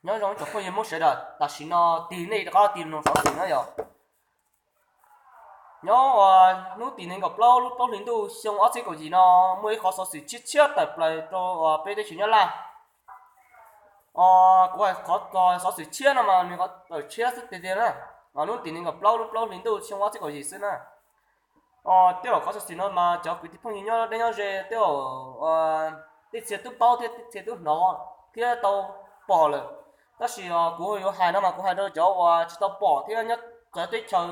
Nyob zoo tsoom phooj ywg Hmoob sawv daws, tam sim no tig nej rov qab tig mloog xov xwm na yog. Nyob hnub tim nees nkaum plaub lub plaub hli ntuj xyoo ob txhiab kaum yim no, muaj ib qhov xov xwm tshiab tshiab tawm plaws rau peb teb chaws Nyab Laj. Kuv hais qhov xov xwm tshiab no mas nws qhov tawm tshiab xwb tiag tiag na. Hnub tim nees nkaum plaub lub plaub hli ntuj xyoo ob txhiab kaum yim xwb na. Tej zaum qhov xov xwm no mas cov kwv tij phooj ywg nyob deb nyob ze tej zaum tej txhia twb paub thiab tej txhia twb hnov thiab tau pom lawm. Tab sis kuv yuav hais no mas kuv hais rau cov uas tsis tau pom thiab nyob teb chaws,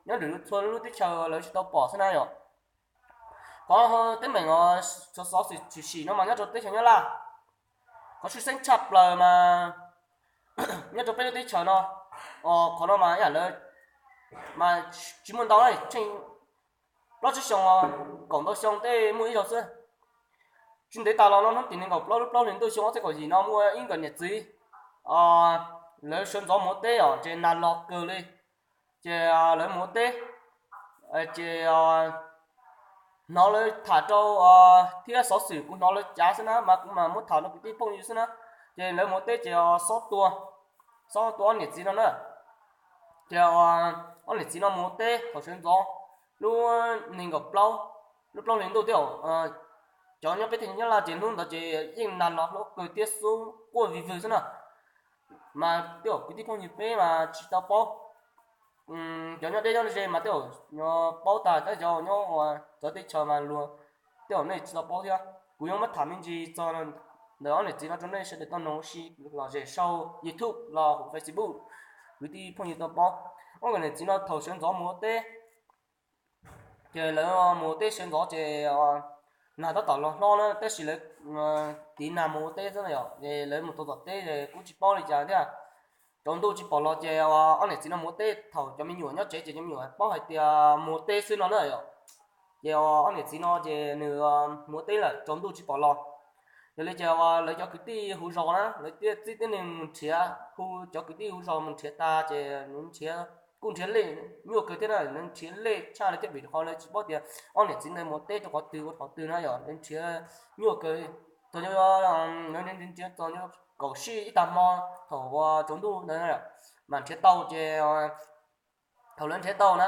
nyob lwm txhua lub teb chaws lawv tsis tau pom xwb na yom. Qhov teeb meem xov xwm tshwm sim no mas nyob rau teb chaws Nyab Laj. Qhov tshwj xeeb tshaj plaws mas nyob rau peb lub teb chaws no, qhov no mas ib yam lawv mas tsis muaj ntau, tsheej plaub tsib xyoo, kaum ntau xyoo tej muaj ib zaug xwb. Tsis ntev tas los no hnub tim nees nkaum plaub lub plaub hli ntuj xyoo ob txhiab kaum yim no muaj ib nkawm niam txiv, lawv sawv ntxov mus ua teb os, ces nag los kawg li, ces lawv mus ua teb, ces hnov lawv tham rau thiab xov xwm kuv hnov lawv cav xwb na mas kuv mas muab tham rau kwv tij phooj ywg xwb na. Ces lawv mus ua teb ces xob tua, xob tua ob niam txiv no na. Ces ob niam txiv no mus ua teb thaum sawv ntxov lub nees nkaum plaub, lub plaub hli ntuj thiab. Cov nyob peb teb chaws Nyab Laj ces hnub ntawd ces yeej nag los hlob kawg thiab xob quaj vig vwg xwb na. Mas tej zaum kwv tij phooj ywg peb mas tsis tau paub, cov nyob deb nyob ze mas tej zaum paub tag, tab cov nyob ua cov teb chaws mas luag tej zaum nej tsis tau paub thiab. Kuv yuav muab tham me ntsis txog ntawm ob niam txiv no rau nej sawv daws tau noog ua si lom zem sau YouTube los hauv Facebook, kwv tij phooj ywg tau paub. Ob nkawm niam txiv no thaum sawv ntxov mus ua teb, ces lawv mus ua teb sawv ntxov ces nag tab tom los hlob na, tab sis lawv tiv nag mus ua teb xwb na yom, es lawv mus tau tom teb kuj tsis paub li cas thiab. Tsaus ntuj tsis pom los ces ob niam txiv no mus ua teb, thaum cov me nyuam nyob tsev ces cov me nyuam paub hais tias mus ua teb xwb no na yom. Ces ob niam txiv no ces nws mus ua teb lawm tsaus ntuj tsis pom los. Yog li ces lawv cov kwv tij hauv zos na lawv thiaj txib tib neeg mus nrhiav, hu cov kwv tij hauv zos mus nrhiav tag ces nws nrhiav, kuj nrhiav lej nyuaj kawg thiab na, nws nrhiav lej tshaj lawv thiab vim rau qhov lawv tsis paub tias ob niam txiv ntawd mus ua teb rau qhov twg ua qhov twg na yom, nws nrhiav nyuaj kawg. Txog nrhiav txog kaum sij ib tag hmo, thaum uas tsaus ntuj ntawd mas nrhiav tau ces thaum lawv nrhiav tau na,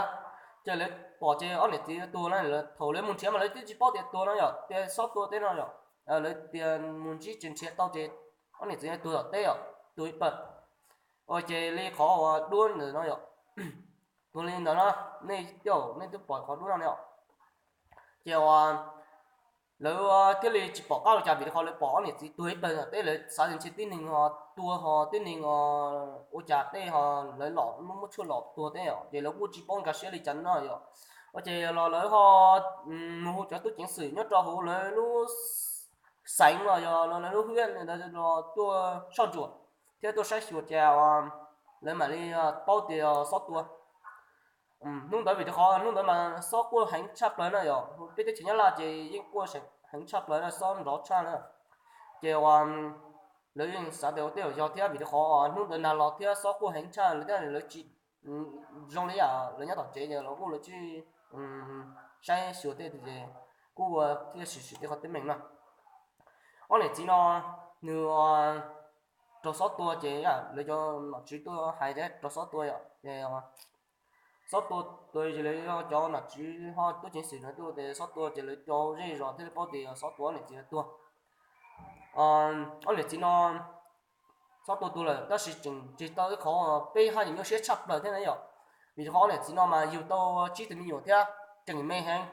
ces lawv pom ces ob niam txiv tuag na, thaum lawv mus nrhiav mas lawv twb tsis paub tias tuag no yom, tias xob tua teb no yom. Lawv tias mus ntsib ces nrhiav tau ces ob niam txiv tuag tom teb os, tuag ib pawg. Ua ces li qhov uas duab ntawm no yom, tuag li ntawd na, nej coj nej twb pom qhov duab no ne. Ces lawv thiaj li tsis pom qab ua cas vim rau qhov lawv pom ob niam txiv tuag ib pawg tom teb, lawv xav tias ntshe tib neeg ho tua ho tib neeg ua cas tej ho lawv los muab tshuaj los tuag teb os, ces lawv kuj tsis paub nkag siab li cas no yom. Ua ces los lawv ho mus hu cov tub ceev xwm nyob rau hauv lawv lub xeev los yog lawv lub hwj los tuaj soj ntsuam thiab tuaj saib xyuas ces lawv mam li paub tias xob tua. Hnub ntawd vim rau qhov hnub ntawd mas xob quaj heev tshaj plaws na yom, peb teb chaws Nyab Laj ces yeej quaj heev tshaj plaws na, xob nrov tshaj na. Ces lawv yeej xav tias ua tej zaum yog thiab vim rau qhov hnub ntawd nag los thiab xob quaj heev tshaj lawv thiab lawv tsis zoo li yam lawv nyob tom tsev ces lawv kuj lawv tsis saib xyuas tej ces kuj ua thiaj sim sim tej qhov teeb meem no. Ob niam txiv no nws raug xob tua ces lawv cov nom tswv tuaj hais tias raug xob tua yom, ces xob tua tua ces lawv cov nom tswv ho tub ceev xwm no tuaj tias xob tua ces lawv cov zej zos thiaj li paub tias xob tua ob niam txiv no tuag. Ob niam txiv no xob tua tuag lawm tab sis tseem tseg tau ib qhov peb haj yam nyuaj siab tshaj plaws thiab na yom, vim rau qhov ob niam txiv no mas yug tau tsib tug me nyuam thiab tseem me heev.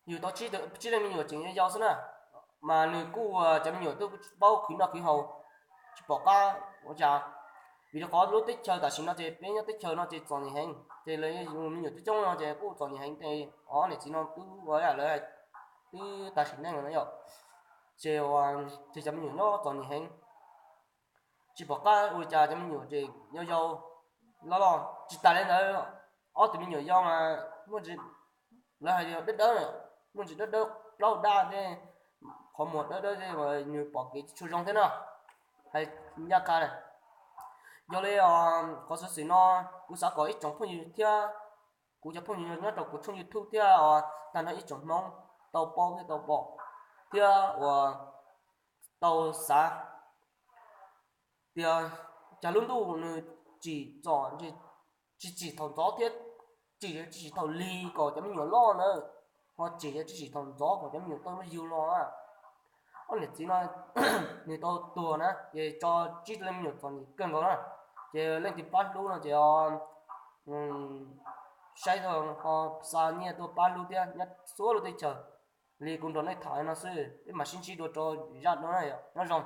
Yug tau tsib tug me nyuam tseem yau yau xwb na, mas nws kuj cov me nyuam twb tsis paub khwv noj khwv haus, tsis pom qab ua cas, vim rau qhov lub teb chaws tam sim no ces peb nyob teb chaws no ces txom nyem heev ces lawv yug me nyuam coob coob no ces kuj txom nyem heev ces ob niam txiv no twb ua lawv twb tas sim neej no yom, ces ces cov me nyuam nyob txom nyem heev, tsis pom qab ua cas cov me nyuam ces yau yau loj loj. Tsis tas li ntawd, ob tug me nyuam yau mas muaj ntsis, lawv hais tias dawb dawb, muaj ntsis dawb dawb plaub daj tej, qhov muag dawb dawb tej uas nws pom kev tsis tshua zoo thiab na, hais ncaj qha na. Yog li qhov xov xwm no kuv xav kom ib tsoom phooj ywg thiab kuv cov phooj ywg nyob rau kuv tshooj YouTube thiab tag nrho ib tsoom Hmoob tau paub thiab tau pom thiab uas tau xav tias cas lub ntuj nws tsim txom tsis tsim thaum ntxov thiab tsim tsis thaum lig kom cov me nyuam loj na, ho tsim tsis tsim thaum ntxov kom cov me nyuam tau yug los. Ob niam txiv no nws tau tuag na ces tso tsib tug me nyuam txom nyem kawg nkaus na, ces leej twg pab hlub no ces saib tuaj ho xa nyiaj tuaj pab hlub thiab nyob txhua lub teb chaws li kuv nrog nej tham no xwb, peb mam sib ntsib dua rau zaj no na, nyob zoo.